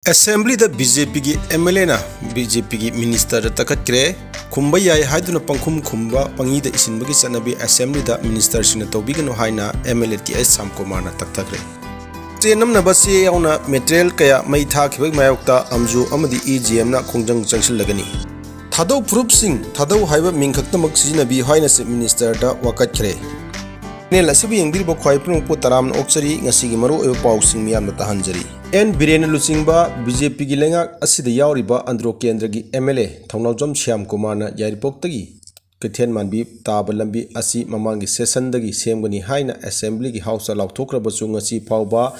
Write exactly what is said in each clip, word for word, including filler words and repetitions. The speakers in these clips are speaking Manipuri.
ꯑꯦꯁꯦꯝꯕ꯭ꯂꯤꯗ ꯕꯤ ꯖꯦ ꯄꯤꯒꯤ ꯑꯦꯝ ꯑꯦꯜ ꯑꯦꯅ ꯕꯤ ꯖꯦ ꯄꯤꯒꯤ ꯃꯤꯅꯤꯁꯇꯔꯗ ꯇꯛꯈꯠꯈ꯭ꯔꯦ꯫ ꯈꯨꯝꯕ ꯌꯥꯏ ꯍꯥꯏꯗꯨꯅ ꯄꯪꯈꯨꯝ ꯈꯨꯝꯕ ꯄꯪꯏꯗ ꯏꯁꯤꯟꯕꯒꯤ ꯆꯠꯅꯕꯤ ꯑꯦꯁꯦꯝꯕ꯭ꯂꯤꯗ ꯃꯤꯅꯤꯁꯇꯔꯁꯤꯡꯅ ꯇꯧꯕꯤꯒꯅꯨ ꯍꯥꯏꯅ M L A T H ꯁ꯭ꯌꯥꯝꯀꯨꯃꯥꯔꯅ ꯇꯛꯊꯈ꯭ꯔꯦ꯫ ꯆꯦ ꯅꯝꯅꯕ ꯆꯦ ꯌꯥꯎꯅ ꯃꯦꯇꯔꯤꯌꯦꯜ ꯀꯌꯥ ꯃꯩ ꯊꯥꯈꯤꯕꯒꯤ ꯃꯥꯌꯣꯛꯇ ꯑꯝꯖꯨ ꯑꯃꯗꯤ ꯏ ꯖꯤ ꯑꯦꯝꯅ ꯈꯣꯡꯖꯪ ꯆꯪꯁꯤꯜꯂꯒꯅꯤ꯫ ꯊꯥꯗꯧ ꯐꯨꯔꯨꯞꯁꯤꯡ ꯊꯥꯗꯧ ꯍꯥꯏꯕ ꯃꯤꯡ ꯈꯛꯇꯃꯛ ꯁꯤꯖꯤꯟꯅꯕꯤꯌꯨ ꯍꯥꯏꯅ ꯆꯤꯐ ꯃꯤꯅꯤꯁꯇꯔꯗ ꯋꯥꯀꯠꯈ꯭ꯔꯦ꯫ ꯆꯦꯅꯦꯜ ꯑꯁꯤꯕꯨ ꯌꯦꯡꯕꯤꯔꯤꯕ ꯈ꯭ꯋꯥꯏ ꯄꯨꯝꯅꯃꯛꯄꯨ ꯇꯔꯥꯝꯅ ꯑꯣꯛꯆꯔꯤ꯫ ꯉꯁꯤꯒꯤ ꯃꯔꯨꯑꯣꯏꯕ ꯄꯥꯎꯁꯤꯡ ꯃꯤꯌꯥꯝꯅ ꯇꯥꯍꯟꯖꯔꯤ꯫ ꯑꯦꯟ ꯕꯤꯔꯦꯟꯅ ꯂꯨꯆꯤꯡꯕ ꯕꯤ ꯖꯦ ꯄꯤꯒꯤ ꯂꯩꯉꯥꯛ ꯑꯁꯤꯗ ꯌꯥꯎꯔꯤꯕ ꯑꯟꯗ꯭ꯔꯣ ꯀꯦꯟꯗ꯭ꯔꯒꯤ ꯑꯦꯝ ꯑꯦꯜ ꯑꯦ ꯊꯧꯅꯥꯎꯖꯝ ꯁ꯭ꯌꯥꯝ ꯀꯨꯃꯥꯔꯅ ꯌꯥꯏꯔꯤꯄꯣꯛꯇꯒꯤ ꯀꯩꯊꯦꯜ ꯃꯥꯟꯕꯤ ꯇꯥꯕ ꯂꯝꯕꯤ ꯑꯁꯤ ꯃꯃꯥꯡꯒꯤ ꯁꯦꯁꯟꯗꯒꯤ ꯁꯦꯝꯒꯅꯤ ꯍꯥꯏꯅ ꯑꯦꯁꯦꯝꯕ꯭ꯂꯤꯒꯤ ꯍꯥꯎꯁꯇ ꯂꯥꯎꯊꯣꯛꯈ꯭ꯔꯕꯁꯨ ꯉꯁꯤ ꯐꯥꯎꯕ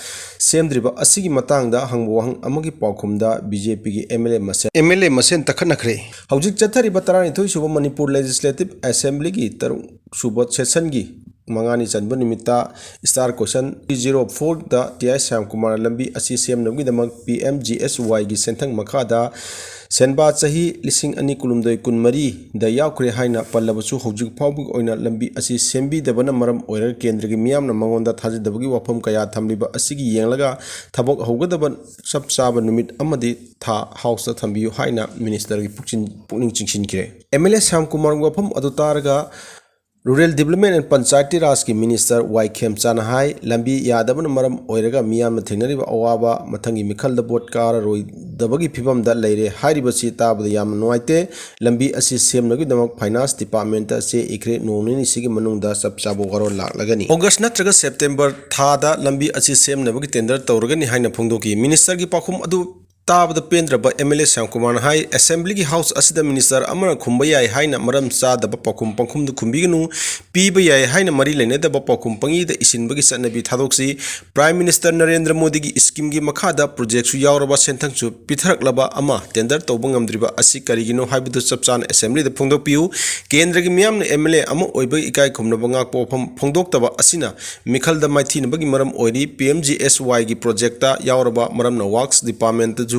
ꯁꯦꯝꯗ꯭ꯔꯤꯕ ꯑꯁꯤꯒꯤ ꯃꯇꯥꯡꯗ ꯍꯪꯕ ꯋꯥꯍꯪ ꯑꯃꯒꯤ ꯄꯥꯎꯈꯨꯝꯗ ꯕꯤ ꯖꯦ ꯄꯤꯒꯤ ꯑꯦꯝ ꯑꯦꯜ ꯑꯦ ꯃꯁꯦꯟ, ꯑꯦꯝ ꯑꯦꯜ ꯑꯦ ꯃꯁꯦꯟ ꯇꯛꯈꯠꯅꯈ꯭ꯔꯦ꯫ ꯍꯧꯖꯤꯛ ꯆꯠꯊꯔꯤꯕ ꯇꯔꯥꯅꯤꯊꯣꯏ ꯁꯨꯕ ꯃꯅꯤꯄꯨꯔ ꯂꯦꯖꯤꯁꯂꯦꯇꯤꯚ ꯑꯦꯁꯦꯝꯕ꯭ꯂꯤꯒꯤ ꯇꯔꯨꯛ ꯁꯨꯕ ꯁꯦꯁꯟꯒꯤ ꯃꯉꯥꯅꯤ ꯆꯟꯕ ꯅꯨꯃꯤꯠꯇ ꯁ꯭ꯇꯥꯔ ꯀꯣꯏꯁꯟ ꯊ꯭ꯔꯤ ꯖꯤꯔꯣ ꯐꯣꯔꯗ ꯇꯤ ꯑꯥꯏ ꯁ꯭ꯌꯥꯝꯀꯨꯃꯥꯔꯅ ꯂꯝꯕꯤ ꯑꯁꯤ ꯁꯦꯝꯅꯕꯒꯤꯗꯃꯛ ꯄꯤ ꯑꯦꯝ ꯖꯤ ꯑꯦꯁ ꯋꯥꯏꯒꯤ ꯁꯦꯟꯊꯪ ꯃꯈꯥꯗ ꯁꯦꯟꯕꯥ ꯆꯍꯤ ꯂꯤꯁꯤꯡ ꯑꯅꯤ ꯀꯨꯟꯍꯨꯝꯗꯣꯏ ꯀꯨꯟꯃꯔꯤꯗ ꯌꯥꯎꯈ꯭ꯔꯦ ꯍꯥꯏꯅ ꯄꯜꯂꯕꯁꯨ ꯍꯧꯖꯤꯛ ꯐꯥꯎꯕꯒꯤ ꯑꯣꯏꯅ ꯂꯝꯕꯤ ꯑꯁꯤ ꯁꯦꯝꯕꯤꯗꯕꯅ ꯃꯔꯝ ꯑꯣꯏꯔꯒ ꯀꯦꯟꯗ꯭ꯔꯒꯤ ꯃꯤꯌꯥꯝꯅ ꯃꯉꯣꯟꯗ ꯊꯥꯖꯗꯕꯒꯤ ꯋꯥꯐꯝ ꯀꯌꯥ ꯊꯝꯂꯤꯕ ꯑꯁꯤꯒꯤ ꯌꯦꯡꯂꯒ ꯊꯕꯛ ꯍꯧꯒꯗꯕ ꯆꯞ ꯆꯥꯕ ꯅꯨꯃꯤꯠ ꯑꯃꯗꯤ ꯊꯥ ꯍꯥꯎꯁꯇ ꯊꯝꯕꯤꯌꯨ ꯍꯥꯏꯅ ꯃꯤꯅꯤꯁꯇꯔꯒꯤ ꯄꯨꯛꯆꯤꯟ-, ꯄꯨꯛꯅꯤꯡ ꯆꯤꯡꯁꯤꯟꯈ꯭ꯔꯦ꯫ ꯑꯦꯝ ꯑꯦꯜ ꯑꯦ ꯁ꯭ꯌꯥꯝꯀꯨꯃꯥꯔꯒꯤ ꯋꯥꯐꯝ ꯑꯗꯨ ꯇꯥꯔꯒ rural development and panchayati ꯔꯥꯖꯀꯤ minister Y ꯈꯦꯝꯆꯥꯅ ꯍꯥꯏ, ꯂꯝꯕꯤ ꯌꯥꯗꯕꯅ ꯃꯔꯝ ꯑꯣꯏꯔꯒ ꯃꯤꯌꯥꯝꯅ ꯊꯦꯡꯅꯔꯤꯕ ꯑꯋꯥꯕ ꯃꯊꯪꯒꯤ ꯃꯤꯈꯜꯗ ꯚꯣꯠ ꯀꯥꯔꯔꯣꯏꯗꯕꯒꯤ ꯐꯤꯕꯝꯗ ꯂꯩꯔꯦ ꯍꯥꯏꯔꯤꯕꯁꯤ ꯇꯥꯕꯗ ꯌꯥꯝꯅ ꯅꯨꯡꯉꯥꯏꯇꯦ꯫ ꯂꯝꯕꯤ ꯑꯁꯤ ꯁꯦꯝꯅꯕꯒꯤꯗꯃꯛ ꯐꯥꯏꯅꯥꯟꯁ ꯗꯤꯄꯥꯔꯠꯃꯦꯟꯇ ꯆꯦ ꯏꯈ꯭ꯔꯦ꯫ ꯅꯣꯡ ꯅꯤꯅꯤꯁꯤꯒꯤ ꯃꯅꯨꯡꯗ ꯆꯞ ꯆꯥꯕ ꯋꯥꯔꯣꯜ ꯂꯥꯛꯂꯒꯅꯤ꯫ ꯑꯣꯒꯁ ꯅꯠꯇ꯭ꯔꯒ ꯁꯦꯞꯇꯦꯝꯕꯔ ꯊꯥꯗ ꯂꯝꯕꯤ ꯑꯁꯤ ꯁꯦꯝꯅꯕꯒꯤ ꯇꯦꯟꯗꯔ ꯇꯧꯔꯒꯅꯤ ꯍꯥꯏꯅ ꯐꯣꯡꯗꯣꯛꯈꯤ꯫ ꯃꯤꯅꯤꯁꯇꯔꯒꯤ ꯄꯥꯎꯈꯨꯝ ꯑꯗꯨ ꯇꯥꯕꯗ ꯄꯦꯟꯗ꯭ꯔꯕ ꯑꯦꯝ ꯑꯦꯜ ꯑꯦ ꯁ꯭ꯌꯥꯝꯀꯨꯃꯥꯔꯅ ꯍꯥꯏ, ꯑꯦꯁꯦꯝꯕ꯭ꯂꯤꯒꯤ ꯍꯥꯎꯁ ꯑꯁꯤꯗ ꯃꯤꯅꯤꯁꯇꯔ ꯑꯃꯅ ꯈꯨꯝꯕ ꯌꯥꯏ ꯍꯥꯏꯅ ꯃꯔꯝ ꯆꯥꯗꯕ ꯄꯥꯎꯈꯨꯝ ꯄꯪꯈꯨꯝꯗ ꯈꯨꯝꯕꯤꯒꯅꯨ, ꯄꯤꯕ ꯌꯥꯏ ꯍꯥꯏꯅ ꯃꯔꯤ ꯂꯩꯅꯗꯕ ꯄꯥꯎꯈꯨꯝ ꯄꯪꯏꯗ ꯏꯁꯤꯟꯕꯒꯤ ꯆꯠꯅꯕꯤ ꯊꯥꯗꯣꯛꯁꯤ꯫ ꯄ꯭ꯔꯥꯏꯝ ꯃꯤꯅꯤꯁꯇꯔ ꯅꯔꯦꯟꯗ꯭ꯔ ꯃꯣꯗꯤꯒꯤ ꯁ꯭ꯀꯤꯝꯒꯤ ꯃꯈꯥꯗ ꯄ꯭ꯔꯣꯖꯦꯛꯁꯨ ꯌꯥꯎꯔꯕ ꯁꯦꯟꯊꯪꯁꯨ ꯄꯤꯊꯔꯛꯂꯕ ꯑꯃ ꯇꯦꯟꯗꯔ ꯇꯧꯕ ꯉꯝꯗ꯭ꯔꯤꯕ ꯑꯁꯤ ꯀꯔꯤꯒꯤꯅꯣ ꯍꯥꯏꯕꯗꯨ ꯆꯞ ꯆꯥꯅ ꯑꯦꯁꯦꯝꯕ꯭ꯂꯤꯗ ꯐꯣꯡꯗꯣꯛꯄꯤꯌꯨ꯫ ꯀꯦꯟꯗ꯭ꯔꯒꯤ ꯃꯤꯌꯥꯝꯅ ꯑꯦꯝ ꯑꯦꯜ ꯑꯦ ꯑꯃ ꯑꯣꯏꯕꯒꯤ ꯏꯀꯥꯏ ꯈꯨꯝꯅꯕ ꯉꯥꯛꯄ ꯋꯥꯐꯝ ꯐꯣꯡꯗꯣꯛꯇꯕ ꯑꯁꯤꯅ ꯃꯤꯈꯜꯗ ꯃꯥꯏꯊꯤꯅꯕꯒꯤ ꯃꯔꯝ ꯑꯣꯏꯔꯤ꯫ ꯄꯤ ꯑꯦꯝ ꯖꯤ ꯑꯦꯁ ꯋꯥꯏꯒꯤ ꯄ꯭ꯔꯣꯖꯦꯛꯇ ꯌꯥꯎꯔꯕ ꯃꯔꯝꯅ ꯋꯥꯔꯛꯁ ꯗꯤꯄꯥꯔꯠꯃꯦꯟꯇꯁꯨ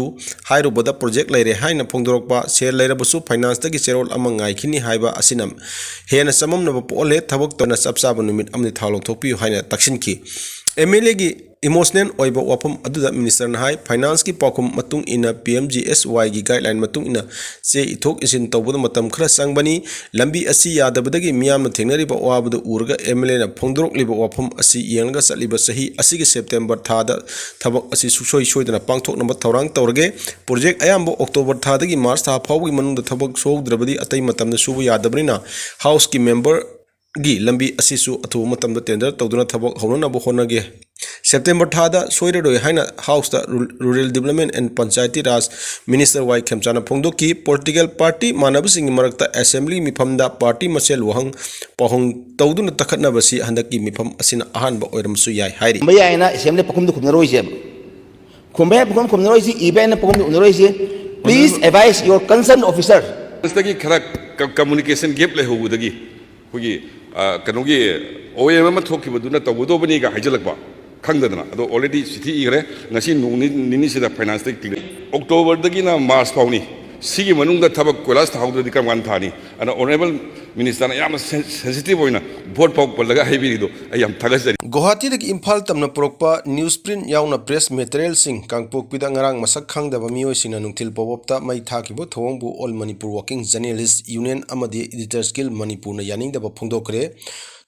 ꯍꯥꯏꯔꯨꯕꯗ ꯄ꯭ꯔꯣꯖꯦꯛ ꯂꯩꯔꯦ ꯍꯥꯏꯅ ꯐꯣꯡꯗꯣꯔꯛꯄ, ꯁꯦꯜ ꯂꯩꯔꯕꯁꯨ ꯐꯥꯏꯅꯥꯟꯁꯇꯒꯤ ꯆꯦꯔꯣꯜ ꯑꯃ ꯉꯥꯏꯈꯤꯅꯤ ꯍꯥꯏꯕ ꯑꯁꯤꯅ ꯍꯦꯟꯅ ꯆꯃꯝꯅꯕ ꯄꯣꯛꯍꯜꯂꯦ꯫ ꯊꯕꯛ ꯇꯧꯅ ꯆꯞ ꯆꯥꯕ ꯅꯨꯃꯤꯠ ꯑꯃꯗꯤ ꯊꯥ ꯂꯧꯊꯣꯛꯄꯤꯌꯨ ꯍꯥꯏꯅ ꯇꯛꯁꯤꯟꯈꯤ꯫ ꯑꯦꯝ ꯑꯦꯜ ꯑꯦꯒꯤ ꯏꯃꯣꯁꯅꯦꯜ ꯑꯣꯏꯕ ꯋꯥꯐꯝ ꯑꯗꯨꯗ ꯃꯤꯅꯤꯁꯇꯔꯅ ꯍꯥꯏ, ꯐꯥꯏꯅꯥꯟꯁꯀꯤ ꯄꯥꯎꯈꯨꯝ ꯃꯇꯨꯡ ꯏꯟꯅ ꯄꯤ ꯑꯦꯝ ꯖꯤ ꯑꯦꯁ ꯋꯥꯏꯒꯤ ꯒꯥꯏꯗꯂꯥꯏꯟ ꯃꯇꯨꯡ ꯏꯟꯅ ꯆꯦ ꯏꯊꯣꯛ ꯏꯁꯤꯟ ꯇꯧꯕꯗ ꯃꯇꯝ ꯈꯔ ꯆꯪꯕꯅꯤ꯫ ꯂꯝꯕꯤ ꯑꯁꯤ ꯌꯥꯗꯕꯗꯒꯤ ꯃꯤꯌꯥꯝꯅ ꯊꯦꯡꯅꯔꯤꯕ ꯑꯋꯥꯕꯗꯨ ꯎꯔꯒ ꯑꯦꯝ ꯑꯦꯜ ꯑꯦꯅ ꯐꯣꯡꯗꯣꯔꯛꯂꯤꯕ ꯋꯥꯐꯝ ꯑꯁꯤ ꯌꯦꯡꯂꯒ ꯆꯠꯂꯤꯕ ꯆꯍꯤ ꯑꯁꯤꯒꯤ ꯁꯦꯞꯇꯦꯝꯕꯔ ꯊꯥꯗ ꯊꯕꯛ ꯑꯁꯤ ꯁꯨꯡꯁꯣꯏ ꯁꯣꯏꯗꯅ ꯄꯥꯡꯊꯣꯛꯅꯕ ꯊꯧꯔꯥꯡ ꯇꯧꯔꯒꯦ꯫ ꯄ꯭ꯔꯣꯖꯦꯛ ꯑꯌꯥꯝꯕ ꯑꯣꯛꯇꯣꯕꯔ ꯊꯥꯗꯒꯤ ꯃꯥꯔꯆ ꯊꯥ ꯐꯥꯎꯕꯒꯤ ꯃꯅꯨꯡꯗ ꯊꯕꯛ ꯁꯨꯍꯧꯗ꯭ꯔꯕꯗꯤ ꯑꯇꯩ ꯃꯇꯝꯗ ꯁꯨꯕ ꯌꯥꯗꯕꯅꯤꯅ ꯍꯥꯎꯁꯀꯤ ꯃꯦꯝꯕꯔ ꯒꯤ ꯂꯝꯕꯤ ꯑꯁꯤꯁꯨ ꯑꯊꯨꯕ ꯃꯇꯝꯗ ꯇꯦꯟꯗꯔ ꯇꯧꯗꯨꯅ ꯊꯕꯛ ꯍꯧꯅꯅꯕ ꯍꯣꯠꯅꯒꯦ꯫ ꯁꯦꯞꯇꯦꯝꯕꯔ ꯊꯥꯗ ꯁꯣꯏꯔꯔꯣꯏ ꯍꯥꯏꯅ ꯍꯥꯎꯁꯇ ꯔꯨ-, rural development and panchayati raj minister Y ꯈꯦꯝꯆꯥꯅ ꯐꯣꯡꯗꯣꯛꯈꯤ꯫ ꯄꯣꯂꯤꯇꯤꯀꯦꯜ ꯄꯥꯔꯇꯤ ꯃꯥꯟꯅꯕꯁꯤꯡꯒꯤ ꯃꯔꯛꯇ ꯑꯦꯁꯦꯝꯕ꯭ꯂꯤ ꯃꯤꯐꯝꯗ ꯄꯥꯔꯇꯤ ꯃꯁꯦꯜ ꯋꯥꯍꯪ ꯄꯥꯎꯍꯪ ꯇꯧꯗꯨꯅ ꯇꯛꯈꯠꯅꯕꯁꯤ ꯍꯟꯗꯛꯀꯤ ꯃꯤꯐꯝ ꯑꯁꯤꯅ ꯑꯍꯥꯟꯕ ꯑꯣꯏꯔꯝꯕꯁꯨ ꯌꯥꯏ ꯍꯥꯏꯔꯤ꯫ ꯈꯨꯝꯕ ꯌꯥꯏꯅ ꯑꯁꯦꯝꯕ꯭ꯂꯤ ꯄꯥꯎꯈꯨꯝꯗꯤ ꯈꯨꯝꯅꯔꯣꯏꯁꯦꯕ꯫ ꯈꯨꯝꯕ ꯌꯥꯏ ꯄꯥꯎꯈꯨꯝ ꯈꯨꯝꯅꯔꯣꯏꯁꯤ, ꯏꯕ ꯌꯥꯏꯅ ꯄꯥꯎꯈꯨꯝꯗꯤ ꯎꯅꯔꯣꯏꯁꯤ꯫ Please advise your concerned officer. ꯗꯒꯤ ꯈꯔ ꯀ-, ꯀꯝꯃꯨꯅꯤꯀꯦꯁꯟ ꯒꯦꯞ ꯂꯩꯍꯧꯕꯗꯒꯤ ꯑꯩꯈꯣꯏꯒꯤ, ꯑ, ꯀꯩꯅꯣꯒꯤ ꯑꯣ ꯑꯦꯝ ꯑꯃ ꯊꯣꯛꯈꯤꯕꯗꯨꯅ ꯇꯧꯒꯗꯧꯕꯅꯤꯒ ꯍꯥꯏꯖꯤꯜꯂꯛꯄ ꯈꯪꯗꯗꯅ꯫ ꯑꯗꯣ already ꯆꯤꯊꯤ ꯏꯈ꯭ꯔꯦ꯫ ꯉꯁꯤ ꯅꯣꯡ ꯅꯤ-, ꯅꯤꯅꯤꯁꯤꯗ ꯐꯥꯏꯅꯥꯟꯁꯇꯒꯤ ꯀ꯭ꯂꯤꯌꯔ꯫ ꯑꯣꯛꯇꯣꯕꯔꯗꯒꯤꯅ ꯃꯥꯔꯆ ꯐꯥꯎꯅꯤ꯫ ꯁꯤꯒꯤ ꯃꯅꯨꯡꯗ ꯊꯕꯛ ꯀꯣꯏꯂꯥꯁ ꯊꯥꯍꯧꯗ꯭ꯔꯗꯤ ꯀꯔꯝ ꯀꯥꯟꯗ ꯊꯥꯅꯤ? ꯑꯗꯨꯅ ꯑꯣꯅꯔꯦꯕꯜ ꯃꯤꯅꯤꯁꯇꯔꯅ ꯌꯥꯝꯅ ꯁꯦꯟ-, ꯁꯦꯟꯁꯤꯇꯤꯚ ꯑꯣꯏꯅ ꯚꯣꯠ ꯐꯥꯎ ꯄꯜꯂꯒ ꯍꯥꯏꯕꯤꯔꯤꯗꯣ ꯑꯩ ꯌꯥꯝ ꯊꯥꯒꯠꯆꯔꯤ꯫ ꯒꯨꯋꯥꯍꯥꯇꯤꯗꯒꯤ ꯏꯝꯐꯥꯜ ꯇꯝꯅ ꯄꯨꯔꯛꯄ ꯅ꯭ꯌꯨꯁ ꯄ꯭ꯔꯤꯟꯠ ꯌꯥꯎꯅ ꯄ꯭ꯔꯦꯁ ꯃꯦꯇꯔꯤꯌꯦꯜꯁꯤꯡ꯫ ꯀꯥꯡꯄꯣꯛꯄꯤꯗ ꯉꯔꯥꯡ ꯃꯁꯛ ꯈꯪꯗꯕ ꯃꯤꯑꯣꯏꯁꯤꯡꯅ ꯅꯨꯡꯊꯤꯜ ꯄꯣꯞ ꯑꯞꯇ ꯃꯩ ꯊꯥꯈꯤꯕ ꯊꯧꯑꯣꯡꯕꯨ all Manipur working journalist union ꯑꯃꯗꯤ ꯏꯗꯤꯇꯔꯁ ꯒꯤꯜ ꯃꯅꯤꯄꯨꯔꯅ ꯌꯥꯅꯤꯡꯗꯕ ꯐꯣꯡꯗꯣꯛꯈ꯭ꯔꯦ꯫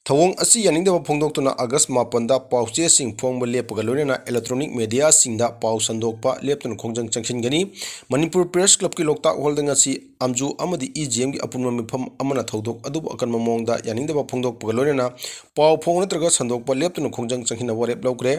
ꯊꯧꯑꯣꯡ ꯑꯁꯤ ꯌꯥꯅꯤꯡꯗꯕ ꯐꯣꯡꯗꯣꯛꯇꯨꯅ ꯑꯥꯒꯁ ꯃꯥꯄꯟꯗ ꯄꯥꯎꯆꯦꯁꯤꯡ ꯐꯣꯡꯕ ꯂꯦꯞꯄꯒ ꯂꯣꯏꯅꯅ ꯏꯂꯦꯛꯇ꯭ꯔꯣꯅꯤꯛ ꯃꯦꯗꯤꯌꯥꯁꯤꯡꯗ ꯄꯥꯎ ꯁꯟꯗꯣꯛꯄ ꯂꯦꯞꯇꯅ ꯈꯣꯡꯖꯪ ꯆꯪꯁꯤꯟꯒꯅꯤ꯫ ꯃꯅꯤꯄꯨꯔ ꯄ꯭ꯔꯦꯁ ꯀ꯭ꯂꯕꯀꯤ ꯂꯣꯛꯇꯥꯛ ꯍꯣꯜꯗ ꯉꯁꯤ ꯑꯝꯖꯨ ꯑꯃꯗꯤ ꯏ ꯖꯤ ꯑꯦꯝꯒꯤ ꯑꯄꯨꯟꯕ ꯃꯤꯐꯝ ꯑꯃꯅ ꯊꯧꯗꯣꯛ ꯑꯗꯨꯕꯨ ꯑꯀꯟꯕ ꯃꯑꯣꯡꯗ ꯌꯥꯅꯤꯡꯗꯕ ꯐꯣꯡꯗꯣꯛꯄꯒ ꯂꯣꯏꯅꯅ ꯄꯥꯎ ꯐꯣꯡ ꯅꯠꯇ꯭ꯔꯒ ꯁꯟꯗꯣꯛꯄ ꯂꯦꯞꯇꯅ ꯈꯣꯡꯖꯪ ꯆꯪꯁꯤꯟꯅꯕ ꯋꯥꯔꯦꯞ ꯂꯧꯈ꯭ꯔꯦ꯫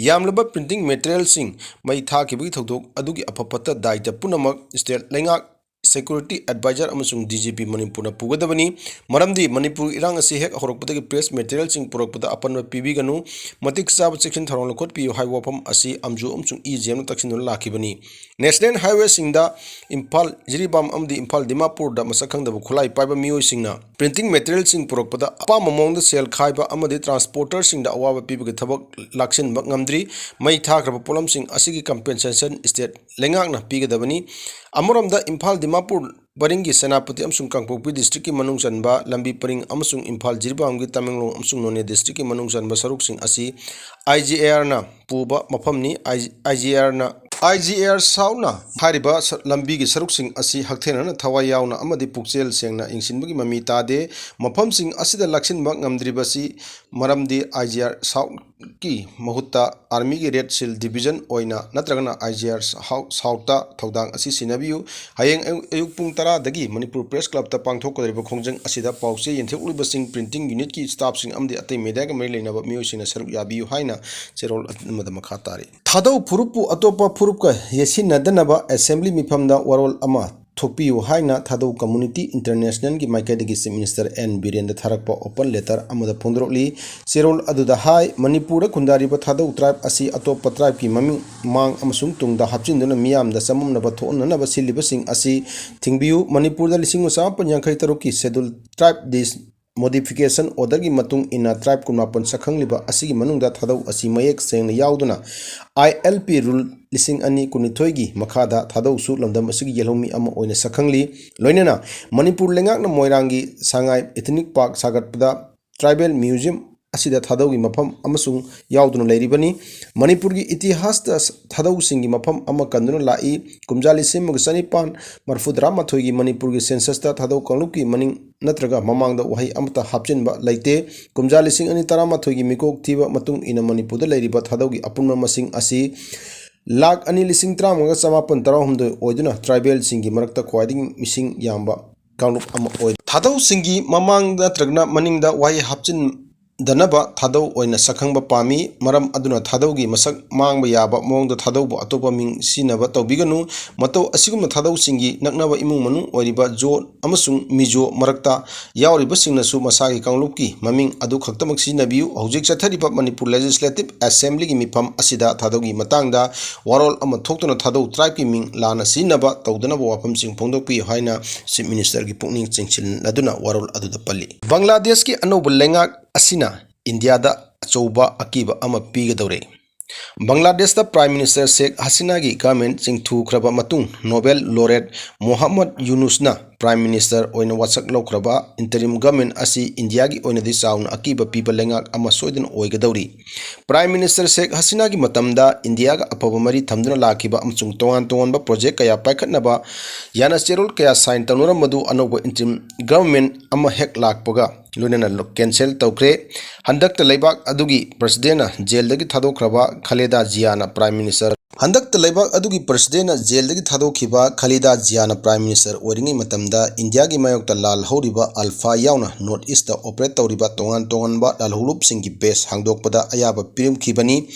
ꯌꯥꯝꯂꯕ ꯄ꯭ꯔꯤꯟꯇꯤꯡ ꯃꯦꯇꯔꯤꯌꯦꯜꯁꯤꯡ ꯃꯩ ꯊꯥꯈꯤꯕꯒꯤ ꯊꯧꯗꯣꯛ ꯑꯗꯨꯒꯤ ꯑꯐ ꯐꯠꯇ ꯗꯥꯏꯇ ꯄꯨꯝꯅꯃꯛ ꯁ꯭ꯇꯦꯠ ꯂꯩꯉꯥꯛ ꯁꯦꯀ꯭ꯌꯨꯔꯤꯇꯤ ꯑꯦꯗꯚꯥꯏꯖꯔ ꯑꯃꯁꯨꯡ ꯗꯤ ꯖꯤ ꯄꯤ ꯃꯅꯤꯄꯨꯔꯅ ꯄꯨꯒꯗꯕꯅꯤ꯫ ꯃꯔꯝꯗꯤ ꯃꯅꯤꯄꯨꯔꯒꯤ ꯏꯔꯥꯡ ꯑꯁꯤ ꯍꯦꯛ ꯍꯧꯔꯛꯄꯗꯒꯤ ꯄ꯭ꯔꯦꯁ ꯃꯦꯇꯔꯤꯌꯦꯜꯁꯤꯡ ꯄꯨꯔꯛꯄꯗ ꯑꯄꯟꯕ ꯄꯤꯕꯤꯒꯅꯨ꯫ ꯃꯇꯤꯛ ꯆꯥꯕ ꯆꯦꯛꯁꯤꯟ ꯊꯧꯔꯥꯡ ꯂꯧꯈꯠꯄꯤꯌꯨ ꯍꯥꯏꯕ ꯋꯥꯐꯝ ꯑꯁꯤ ꯑꯝꯖꯨ ꯑꯃꯁꯨꯡ ꯏ ꯖꯤ ꯑꯦꯝꯅ ꯇꯛꯁꯤꯟꯗꯨꯅ ꯂꯥꯛꯈꯤꯕꯅꯤ꯫ ꯅꯦꯁꯅꯦꯜ ꯍꯥꯏꯋꯦꯁꯤꯡꯗ ꯏꯝꯐꯥꯜ, ꯖꯤꯔꯤꯕꯥꯝ ꯑꯃꯗꯤ ꯏꯝꯐꯥꯜ ꯗꯤꯃꯥꯄꯨꯔꯗ ꯃꯁꯛ ꯈꯪꯗꯕ ꯈꯨꯠꯂꯥꯏ ꯄꯥꯏꯕ ꯃꯤꯑꯣꯏꯁꯤꯡꯅ ꯄ꯭ꯔꯤꯟꯇꯤꯡ ꯃꯦꯇꯔꯤꯌꯦꯜꯁꯤꯡ ꯄꯨꯔꯛꯄꯗ ꯑꯄꯥꯝꯕ ꯃꯑꯣꯡꯗ ꯁꯦꯜ ꯈꯥꯏꯕ ꯑꯃꯗꯤ ꯇ꯭ꯔꯥꯟꯁꯄꯣꯔꯇꯔꯁꯤꯡꯗ ꯑꯋꯥꯕ ꯄꯤꯕꯒꯤ ꯊꯕꯛ ꯂꯥꯛꯁꯤꯟꯕ ꯉꯝꯗ꯭ꯔꯤ꯫ ꯃꯩ ꯊꯥꯈ꯭ꯔꯕ ꯄꯣꯠꯂꯝꯁꯤꯡ ꯑꯁꯤꯒꯤ ꯀꯝꯄꯦꯟꯁꯦꯁꯟ ꯁ꯭ꯇꯦꯠ ꯂꯩꯉꯥꯛꯅ ꯄꯤꯒꯗꯕꯅꯤ꯫ ꯑꯃꯔꯣꯝꯗ ꯏꯝꯐꯥꯜ ꯗꯤꯃꯥꯄꯨꯔ ꯄꯔꯤꯡꯒꯤ ꯁꯦꯅꯥꯄꯇꯤ ꯑꯃꯁꯨꯡ ꯀꯥꯡꯄꯣꯛꯄꯤ district ꯀꯤ ꯃꯅꯨꯡ ꯆꯟꯕ ꯂꯝꯕꯤ ꯄꯔꯤꯡ ꯑꯃꯁꯨꯡ ꯏꯝꯐꯥꯜ ꯖꯤꯔꯤꯕꯥꯝꯒꯤ ꯇꯃꯦꯡꯂꯣꯡ ꯑꯃꯁꯨꯡ ꯅꯣꯅꯦ district ꯀꯤ ꯃꯅꯨꯡ ꯆꯟꯕ ꯁꯔꯨꯛꯁꯤꯡ ꯑꯁꯤ I G R ꯅ ꯄꯨꯕ ꯃꯐꯝꯅꯤ꯫ I G R ꯅ, I G R South ꯅ ꯍꯥꯏꯔꯤꯕ ꯁ-, ꯂꯝꯕꯤꯒꯤ ꯁꯔꯨꯛꯁꯤꯡ ꯑꯁꯤ ꯍꯛꯊꯦꯡꯅꯅ ꯊꯋꯥꯏ ꯌꯥꯎꯅ ꯑꯃꯗꯤ ꯄꯨꯛꯆꯦꯜ ꯁꯦꯡꯅ ꯌꯦꯡꯁꯤꯟꯕꯒꯤ ꯃꯃꯤ ꯇꯥꯗꯦ꯫ ꯃꯐꯝꯁꯤꯡ ꯑꯁꯤꯗ ꯂꯥꯛꯁꯤꯟꯕ ꯉꯝꯗ꯭ꯔꯤꯕꯁꯤ ꯃꯔꯝꯗꯤ I G R South ꯀꯤ ꯃꯍꯨꯠꯇ Army ꯒꯤ Red Shield Division ꯑꯣꯏꯅ ꯅꯠꯇ꯭ꯔꯒꯅ I G R South ꯇ ꯊꯧꯗꯥꯡ ꯑꯁꯤ ꯁꯤꯟꯅꯕꯤꯌꯨ꯫ ꯍꯌꯦꯡ ꯑꯌꯨꯛ, ꯑꯌꯨꯛ ꯄꯨꯡ ꯇꯔꯥꯗꯒꯤ ꯃꯅꯤꯄꯨꯔ Press Club ꯇ ꯄꯥꯡꯊꯣꯛꯀꯗꯧꯔꯤꯕ ꯈꯣꯡꯖꯪ ꯑꯁꯤꯗ ꯄꯥꯎꯆꯦ ꯌꯦꯟꯊꯣꯛꯂꯤꯕꯁꯤꯡ, printing unit ꯀꯤ staff ꯁꯤꯡ ꯑꯃꯗꯤ ꯑꯇꯩ media ꯒ ꯃꯔꯤ ꯂꯩꯅꯕ ꯃꯤꯑꯣꯏꯁꯤꯡꯅ ꯁꯔꯨꯛ ꯌꯥꯕꯤꯌꯨ ꯍꯥꯏꯅ ꯆꯦꯔꯣꯜ ꯑꯃꯗ ꯃꯈꯥ ꯇꯥꯔꯤ꯫ ꯊꯥꯗꯧ ꯐꯨꯔꯨꯞꯄꯨ ꯑꯇꯣꯞꯄ ꯐꯨꯔꯨꯞꯀ ꯌꯦꯠꯁꯤꯟꯅꯗꯅꯕ Assembly ꯃꯤꯐꯝꯗ ꯋꯥꯔꯣꯜ ꯑꯃ ꯊꯣꯛꯄꯤꯌꯨ ꯍꯥꯏꯅ ꯊꯥꯗꯧ Community International ꯒꯤ ꯃꯥꯏꯀꯩꯗꯒꯤ Chief Minister N ꯕꯤꯔꯦꯟꯗ ꯊꯥꯔꯛꯄ open letter ꯑꯃꯗ ꯐꯣꯡꯗꯣꯔꯛꯂꯤ꯫ ꯆꯦꯔꯣꯜ ꯑꯗꯨꯗ ꯍꯥꯏ, ꯃꯅꯤꯄꯨꯔꯗ ꯈꯨꯟꯗꯥꯔꯤꯕ ꯊꯥꯗꯧ tribe ꯑꯁꯤ ꯑꯇꯣꯞꯄ tribe ꯀꯤ ꯃꯃꯤꯡ, ꯃꯥꯡ ꯑꯃꯁꯨꯡ ꯇꯨꯡꯗ ꯍꯥꯞꯆꯤꯟꯗꯨꯅ ꯃꯤꯌꯥꯝꯗ ꯆꯃꯝꯅꯕ ꯊꯣꯛꯍꯟꯅꯅꯕ ꯁꯤꯜꯂꯤꯕꯁꯤꯡ ꯑꯁꯤ ꯊꯤꯡꯕꯤꯌꯨ꯫ ꯃꯅꯤꯄꯨꯔꯗ ꯂꯤꯁꯤꯡ ꯑꯃ ꯆꯃꯥꯄꯟ ꯌꯥꯡꯈꯩ ꯇꯔꯨꯛꯀꯤ Scheduled Tribe Dis-, Modification Order ꯒꯤ ꯃꯇꯨꯡ ꯏꯟꯅ tribe ꯀꯨꯟꯃꯥꯄꯟ ꯁꯛꯈꯪꯂꯤꯕ ꯑꯁꯤꯒꯤ ꯃꯅꯨꯡꯗ ꯊꯥꯗꯧ ꯑꯁꯤ ꯃꯌꯦꯛ ꯁꯦꯡꯅ ꯌꯥꯎꯗꯨꯅ I L P Rule ꯂꯤꯁꯤꯡ ꯑꯅꯤ ꯀꯨꯟꯅꯤꯊꯣꯏꯒꯤ ꯃꯈꯥꯗ ꯊꯥꯗꯧꯁꯨ ꯂꯝꯗꯝ ꯑꯁꯤꯒꯤ ꯌꯦꯜꯍꯧꯃꯤ ꯑꯃ ꯑꯣꯏꯅ ꯁꯛꯈꯪꯂꯤ꯫ ꯂꯣꯏꯅꯅ ꯃꯅꯤꯄꯨꯔ ꯂꯩꯉꯥꯛꯅ ꯃꯣꯏꯔꯥꯡꯒꯤ ꯁꯉꯥꯏ Ethnic Park ꯁꯥꯒꯠꯄꯗ Tribal Museum ꯑꯁꯤꯗ ꯊꯥꯗꯧꯒꯤ ꯃꯐꯝ ꯑꯃꯁꯨꯡ ꯌꯥꯎꯗꯨꯅ ꯂꯩꯔꯤꯕꯅꯤ꯫ ꯃꯅꯤꯄꯨꯔꯒꯤ ꯏꯇꯤꯍꯥꯁꯇ ꯊꯥꯗꯧꯁꯤꯡꯒꯤ ꯃꯐꯝ ꯑꯃ ꯀꯟꯗꯨꯅ ꯂꯥꯛꯏ꯫ ꯀꯨꯝꯖꯥ ꯂꯤꯁꯤꯡ ꯑꯃꯒ ꯆꯅꯤꯄꯥꯟ ꯃꯔꯤꯐꯨ ꯇꯔꯥꯃꯥꯊꯣꯏꯒꯤ ꯃꯅꯤꯄꯨꯔꯒꯤ census ꯇ ꯊꯥꯗꯧ ꯀꯥꯡꯂꯨꯞꯀꯤ ꯃꯅꯤꯡ ꯅꯠꯇ꯭ꯔꯒ ꯃꯃꯥꯡꯗ ꯋꯥꯍꯩ ꯑꯃꯠꯇ ꯍꯥꯞꯆꯤꯟꯕ ꯂꯩꯇꯦ꯫ ꯀꯨꯝꯖꯥ ꯂꯤꯁꯤꯡ ꯑꯅꯤ ꯇꯔꯥꯃꯥꯊꯣꯏꯒꯤ ꯃꯤꯀꯣꯛ ꯊꯤꯕ ꯃꯇꯨꯡ ꯏꯟꯅ ꯃꯅꯤꯄꯨꯔꯗ ꯂꯩꯔꯤꯕ ꯊꯥꯗꯧꯒꯤ ꯑꯄꯨꯟꯕ ꯃꯁꯤꯡ ꯑꯁꯤ ꯂꯥꯈ ꯑꯅꯤ ꯂꯤꯁꯤꯡ ꯇꯔꯥꯃꯉꯥꯒ ꯆꯃꯥꯄꯟ ꯇꯔꯥꯍꯨꯝꯗꯣꯏ ꯑꯣꯏꯗꯨꯅ tribal ꯁꯤꯡꯒꯤ ꯃꯔꯛꯇ ꯈ꯭ꯋꯥꯏꯗꯒꯤ ꯃꯤꯁꯤꯡ ꯌꯥꯝꯕ ꯀꯥꯡꯂꯨꯞ ꯑꯃ ꯑꯣꯏ꯫ ꯊꯥꯗꯧꯁꯤꯡꯒꯤ ꯃꯃꯥꯡ ꯅꯠꯇ꯭ꯔꯒꯅ ꯃꯅꯤꯡꯗ ꯋꯥꯍꯩ ꯍꯥꯞꯆꯤꯟꯗꯅꯕ ꯊꯥꯗꯧ ꯑꯣꯏꯅ ꯁꯛꯈꯪꯕ ꯄꯥꯝꯃꯤ꯫ ꯃꯔꯝ ꯑꯗꯨꯅ ꯊꯥꯗꯧꯒꯤ ꯃꯁꯛ ꯃꯥꯡꯕ ꯌꯥꯕ ꯃꯑꯣꯡꯗ ꯊꯥꯗꯧꯕꯨ ꯑꯇꯣꯞꯄ ꯃꯤꯡ ꯁꯤꯖꯤꯟꯅꯕ ꯇꯧꯕꯤꯒꯅꯨ꯫ ꯃꯇꯧ ꯑꯁꯤꯒꯨꯝꯅ ꯊꯥꯗꯧꯁꯤꯡꯒꯤ ꯅꯛꯅꯕ ꯏꯃꯨꯡ ꯃꯅꯨꯡ ꯑꯣꯏꯔꯤꯕ ꯖꯣ ꯑꯃꯁꯨꯡ ꯃꯤꯖꯣ ꯃꯔꯛꯇ ꯌꯥꯎꯔꯤꯕꯁꯤꯡꯅꯁꯨ ꯃꯁꯥꯒꯤ ꯀꯥꯡꯂꯨꯞꯀꯤ ꯃꯃꯤꯡ ꯑꯗꯨ ꯈꯛꯇꯃꯛ ꯁꯤꯖꯤꯟꯅꯕꯤꯌꯨ꯫ ꯍꯧꯖꯤꯛ ꯆꯠꯊꯔꯤꯕ ꯃꯅꯤꯄꯨꯔ Legislative Assembly ꯒꯤ ꯃꯤꯐꯝ ꯑꯁꯤꯗ ꯊꯥꯗꯧꯒꯤ ꯃꯇꯥꯡꯗ ꯋꯥꯔꯣꯜ ꯑꯃ ꯊꯣꯛꯇꯨꯅ ꯊꯥꯗꯧ tribe ꯀꯤ ꯃꯤꯡ ꯂꯥꯟꯅ ꯁꯤꯖꯤꯟꯅꯕ ꯇꯧꯗꯅꯕ ꯋꯥꯐꯝꯁꯤꯡ ꯐꯣꯡꯗꯣꯛꯄꯤꯌꯨ ꯍꯥꯏꯅ Chief Minister ꯒꯤ ꯄꯨꯛꯅꯤꯡ ꯆꯤꯡꯁꯤꯜꯂꯗꯨꯅ ꯋꯥꯔꯣꯜ ꯑꯗꯨꯗ ꯄꯜꯂꯤ꯫ ꯕꯪꯒ꯭ꯂꯥꯗꯦꯁꯀꯤ ꯑꯅꯧꯕ ꯂꯩꯉꯥꯛ ꯑꯁꯤꯅ ꯏꯟꯗꯤꯌꯥꯗ ꯑꯆꯧꯕ ꯑꯀꯤꯕ ꯑꯃ ꯄꯤꯒꯗꯧꯔꯦ꯫ ꯕꯪꯒ꯭ꯂꯥꯗꯦꯁꯇ Prime Minister ꯁꯦꯈ ꯍꯁꯤꯅꯥꯒꯤ government ꯆꯤꯡꯊꯨꯈ꯭ꯔꯕ ꯃꯇꯨꯡ, Nobel laureate Mohammad ꯌꯨꯅꯨꯁꯅ Prime Minister ꯑꯣꯏꯅ ꯋꯥꯁꯛ ꯂꯧꯈ꯭ꯔꯕ interim government ꯑꯁꯤ ꯏꯟꯗꯤꯌꯥꯒꯤ ꯑꯣꯏꯅꯗꯤ ꯆꯥꯎꯅ ꯑꯀꯤꯕ ꯄꯤꯕ ꯂꯩꯉꯥꯛ ꯑꯃ ꯁꯣꯏꯗꯅ ꯑꯣꯏꯒꯗꯧꯔꯤ꯫ Prime Minister ꯁꯦꯈ ꯍꯁꯤꯅꯥꯒꯤ ꯃꯇꯝꯗ ꯏꯟꯗꯤꯌꯥꯒ ꯑꯐꯕ ꯃꯔꯤ ꯊꯝꯗꯨꯅ ꯂꯥꯛꯈꯤꯕ ꯑꯃꯁꯨꯡ ꯇꯣꯉꯥꯟ ꯇꯣꯉꯥꯟꯕ project ꯀꯌꯥ ꯄꯥꯏꯈꯠꯅꯕ ꯌꯥꯅꯆꯦꯔꯣꯜ ꯀꯌꯥ sign ꯇꯧꯅꯔꯝꯕꯗꯨ ꯑꯅꯧꯕ interim government ꯑꯃ ꯍꯦꯛ ꯂꯥꯛꯄꯒ ꯂꯣꯏꯅꯅ cancel ꯇꯧꯈ꯭ꯔꯦ꯫ ꯍꯟꯗꯛꯇ ꯂꯩꯕꯥꯛ ꯑꯗꯨꯒꯤ Presidentꯅ ꯖꯦꯜꯗꯒꯤ ꯊꯥꯗꯣꯛꯈ꯭ꯔꯕ ꯈꯂꯦꯗꯥ ꯖꯤꯌꯥꯅ Prime Minister, ꯍꯟꯗꯛꯇ ꯂꯩꯕꯥꯛ ꯑꯗꯨꯒꯤ Presidentꯅ ꯖꯦꯜꯗꯒꯤ ꯊꯥꯗꯣꯛꯈꯤꯕ ꯈꯂꯦꯗꯥ ꯖꯤꯌꯥꯅ Prime Minister ꯑꯣꯏꯔꯤꯉꯩ ꯃꯇꯝꯗ ꯏꯟꯗꯤꯌꯥꯒꯤ ꯃꯥꯌꯣꯛꯇ ꯂꯥꯜꯍꯧꯔꯤꯕ ULFA ꯌꯥꯎꯅ North Eastꯇ operate ꯇꯧꯔꯤꯕ ꯇꯣꯉꯥꯟ ꯇꯣꯉꯥꯟꯕ ꯂꯥꯜꯍꯧꯂꯨꯞꯁꯤꯡꯒꯤ base ꯍꯥꯡꯗꯣꯛꯄꯗ ꯑꯌꯥꯕ ꯄꯤꯔꯝꯈꯤꯕꯅꯤ꯫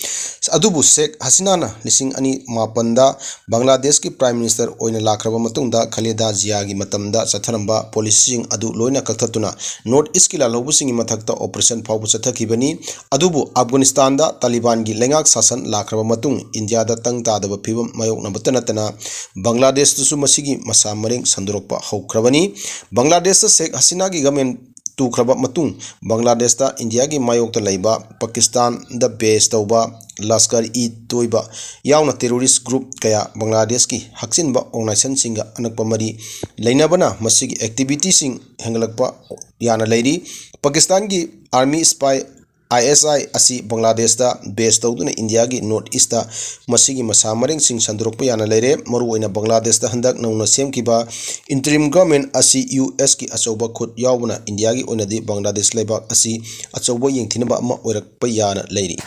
ꯑꯗꯨꯕꯨ ꯁꯦꯈ ꯍꯁꯤꯅꯥꯅ ꯂꯤꯁꯤꯡ ꯑꯅꯤ ꯃꯥꯄꯟꯗ ꯕꯪꯒ꯭ꯂꯥꯗꯦꯁꯀꯤ Prime Minister ꯑꯣꯏꯅ ꯂꯥꯛꯈ꯭ꯔꯕ ꯃꯇꯨꯡꯗ ꯈꯂꯦꯗꯥ ꯖꯤꯌꯥꯒꯤ ꯃꯇꯝꯗ ꯆꯠꯊꯔꯝꯕ policyꯁꯤꯡ ꯑꯗꯨ ꯂꯣꯏꯅ ꯀꯛꯊꯠꯇꯨꯅ North Eastꯀꯤ ꯂꯥꯜꯍꯧꯕꯁꯤꯡꯒꯤ ꯃꯊꯛꯇ operation ꯐꯥꯎꯕ ꯆꯠꯊꯈꯤꯕꯅꯤ꯫ ꯑꯗꯨꯕꯨ ꯑꯐꯒꯥꯅꯤꯁꯇꯥꯟꯗ ꯇꯥꯂꯤꯕꯥꯟꯒꯤ ꯂꯩꯉꯥꯛ ꯁꯥꯁꯟ ꯂꯥꯛꯈ꯭ꯔꯕ ꯃꯇꯨꯡ ꯏꯟꯗꯤꯌꯥꯗ ꯇꯪ ꯇꯥꯗꯕ ꯐꯤꯕꯝ ꯃꯥꯌꯣꯛꯅꯕꯇ ꯅꯠꯇꯅ ꯕꯪꯒ꯭ꯂꯥꯗꯦꯁꯇꯁꯨ ꯃꯁꯤꯒꯤ ꯃꯁꯥ ꯃꯔꯦꯡ ꯁꯟꯗꯣꯔꯛꯄ ꯍꯧꯈ꯭ꯔꯕꯅꯤ꯫ ꯕꯪꯒ꯭ꯂꯥꯗꯦꯁꯇ ꯁꯦꯈ ꯍꯁꯤꯅꯥꯒꯤ government ꯇꯨꯈ꯭ꯔꯕ ꯃꯇꯨꯡ ꯕꯪꯒ꯭ꯂꯥꯗꯦꯁꯇ ꯏꯟꯗꯤꯌꯥꯒꯤ ꯃꯥꯌꯣꯛꯇ ꯂꯩꯕ ꯄꯥꯀꯤꯁꯇꯥꯟꯗ base ꯇꯧꯕ ꯂꯁꯀꯔ-ꯏ-ꯇꯣꯏꯕ ꯌꯥꯎꯅ terrorist group ꯀꯌꯥ ꯕꯪꯒ꯭ꯂꯥꯗꯦꯁꯀꯤ ꯍꯛꯆꯤꯟꯕ organizationꯁꯤꯡꯒ ꯑꯅꯛꯄ ꯃꯔꯤ ꯂꯩꯅꯕꯅ ꯃꯁꯤꯒꯤ activityꯁꯤꯡ ꯍꯦꯟꯒꯠꯂꯛꯄ ꯌꯥꯅ ꯂꯩꯔꯤ꯫ ꯄꯥꯀꯤꯁꯇꯥꯟꯒꯤ army spy ISI ꯑꯁꯤ ꯕꯪꯒ꯭ꯂꯥꯗꯦꯁꯇ base ꯇꯧꯗꯨꯅ ꯏꯟꯗꯤꯌꯥꯒꯤ North Eastꯇ ꯃꯁꯤꯒꯤ ꯃꯁꯥ ꯃꯔꯦꯡꯁꯤꯡ ꯁꯟꯗꯣꯔꯛꯄ ꯌꯥꯅ ꯂꯩꯔꯦ꯫ ꯃꯔꯨꯑꯣꯏꯅ ꯕꯪꯒ꯭ꯂꯥꯗꯦꯁꯇ ꯍꯟꯗꯛ ꯅꯧꯅ ꯁꯦꯝꯈꯤꯕ interim government ꯑꯁꯤ USꯀꯤ ꯑꯆꯧꯕ ꯈꯨꯠ ꯌꯥꯎꯕꯅ ꯏꯟꯗꯤꯌꯥꯒꯤ ꯑꯣꯏꯅꯗꯤ ꯕꯪꯒ꯭ꯂꯥꯗꯦꯁ ꯂꯩꯕꯥꯛ ꯑꯁꯤ ꯑꯆꯧꯕ ꯌꯦꯡꯊꯤꯅꯕ ꯑꯃ ꯑꯣꯏꯔꯛꯄ ꯌꯥꯅ ꯂꯩꯔꯤ꯫